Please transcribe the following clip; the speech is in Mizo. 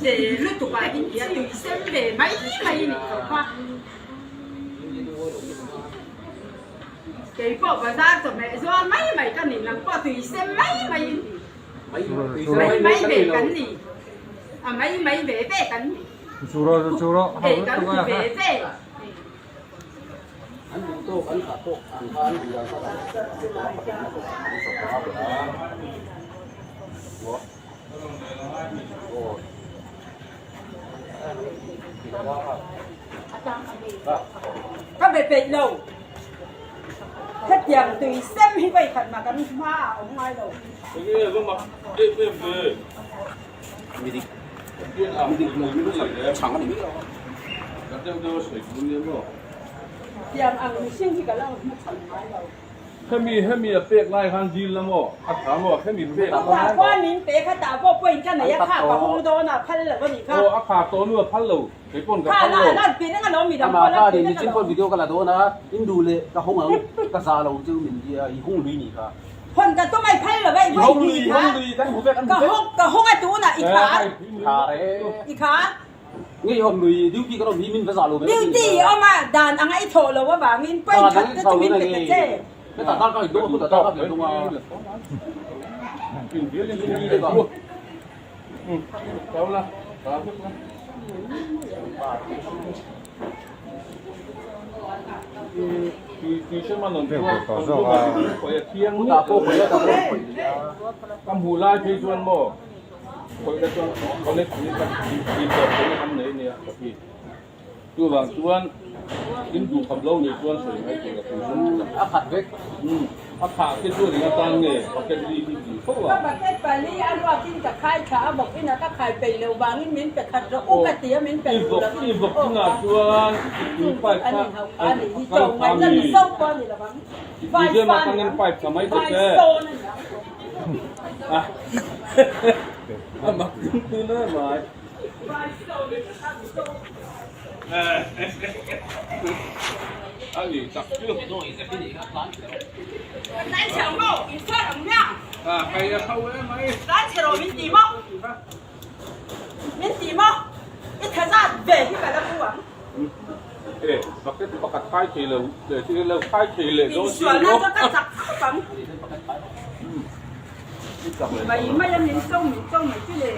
Che lutuk ah in tia tui sem ve mai mai i nih tawh kha. Kei pawh bazar chawhmeh zuar mai mai ka ni, nang pawh tui sem mai mai in mai mai ve kan ni, a mai mai ve ve kan ni. Ei kan ti ve ve. Ka be peih lo. Hetiang tui sem hi vawi khat mah kan hma ah a awm ngai lo. Tiang ang mihring hi ka la hmu chhan ngai lo. Hemi hemi a pek lai khan dil la maw? A tha maw? Hemi pek Ka tah khuan min pe kha tah pawh point ka nei a kha ka hung dawn a phal lo a nih kha. Aw a kha tawh nu a phal lo kei pawn ka phal lo. Kha la lan pin eng alawm midang pawh lan pin eng alawm. Video ka la dawn a in duh leh ka hung ang ka za lo chu min tia i hung lui nih kha. Hawn ka tum a i phal lo a i vawi hnih kha. Ka hung ka hung a tunah i khar i khar. Nge i awm lui duty kan awm hi min va zah lo ve. Duty i awm a dan anga i thawh lo avangin point khat te chu min pe ta che. Hetah dar ka indawng a hutah dar ka indawng a. Hutah pawh khawih a dar a khawih leh a. Ka hmuh lai phei chuan maw Khawihna chuan connect ni kha tih tawp theihna kan nei nia ka ti. Chuvang chuan in duh khap lo nih chuan sawi mai tur a pui sum chu. A khat vek. Umm a khah te chuan eng atan nge bucket li hi tih fo a. Ka bucket pali a ruakin ka khai thla a bawk ina ka khai peih loh vangin min pe khat rawh u ka ti a min pe duh lo in I vawk inah chuan i tui pipe kha a kal kha mi. I tui zem atangin pipe tha mai ta che. A mak ding tun a mai. A ni tak chu. A kai a kho e mai. E bucket pakhat khai thei lo lo khai thei leh dawn si lo. Mai mai a min cho min cho mai chu le.